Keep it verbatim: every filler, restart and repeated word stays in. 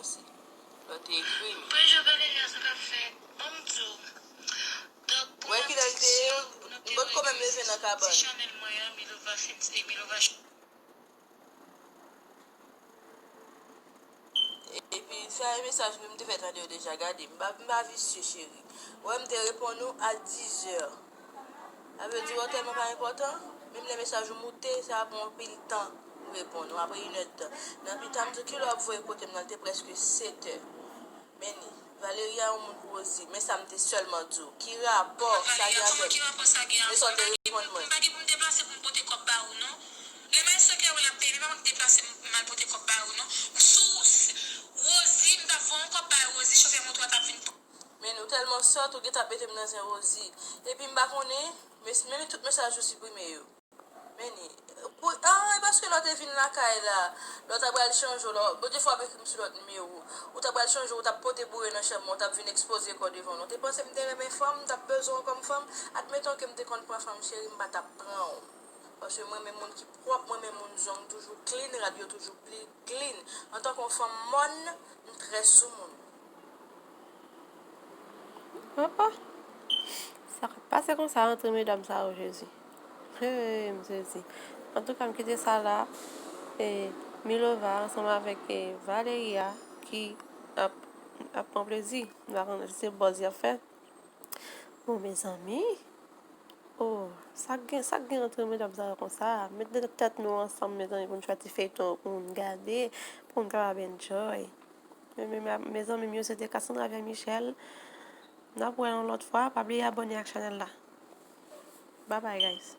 Lè w te ekri m. Bonjou Valeria, sa k ap fèt? Ban m di w. Donk, pou Wè kilè l te ye, m potko menm leve nan kabann. Ti chanèl mwen an, Milova Films e Milova Show. Epi sa e mesaj nou m te fè tande yo deja, gade, m pa, m pa visye, cheri. Wè, m te reponn ou a dizè. Sa vle di ou tèlman pa enpòtan, menm lè mesaj ou moute, sa pran anpil tan pou reponn ou, apre inèdtan. Nan pita, m di w, kilè w ap voye kote m nan, l te prèske setè. Men ni, Valeria yon moun pou Rosie, men sa m te sèlman di w. Ki rapò sa gen avèk? Ki rapò sa gen Men sa w te reponn mwen. M pa gen pou m deplase pou m pote kòb ba ou, non. Lè Maestro Kerwin ap peye, men pa mwen ki deplase m al pote kòb ba ou, non. Sou Rosie, m t ap voye yon kòb ba Rosie, chofè moto a t ap vin pran. Men nou tèlman sòt, ou gentan ap mete m nan zen Rosie. Epi m pa konnen, men, men tout mesaj ou siprime yo. Men ni, pou, ah, e paske lè w te vin lakay la, lè w ta pral chanje w, lè w, bon, defwa w ap ekri m sou lòt nimewo. Ou ta pral chanje w, ou t ap pote boure nan chanm mwen, ou t ap vin ekspoze kò w devan nou. Ou te panse m te renmen fanm, m t ap bezwen w kòm fanm? Admeton ke m te konn pran fanm, cheri, m pa t ap pran w. Paske m renmen moun ki pwòp, m renmen moun zong toujou clean, rad yo toujou pli clean. Antanke yon fanm mòn, m trè sou moun. Oh, oh. Sa k ap pase konsa antre medam sa yo, Jezi? Hey, m sezi. Antouka, m kite sa la. E, Milova ansanm avèk, e, Valeria ki ap, ap pran plezi. M pa konnen si se buzz y ap fè. Oh, mezanmi. Oh, sa k gen, sa k gen antre medam sa yo konsa? Met de tèt nou ansanm, mezanmi, pou n fè ti feyton pou n gade, pou n kapab enjoy. Men, men, men, mezanmi, m yo se te Cassandra avèk Michel. N ap wè yon lòt fwa. Pa bliye abòne ak chanèl la. Bye bye, guys.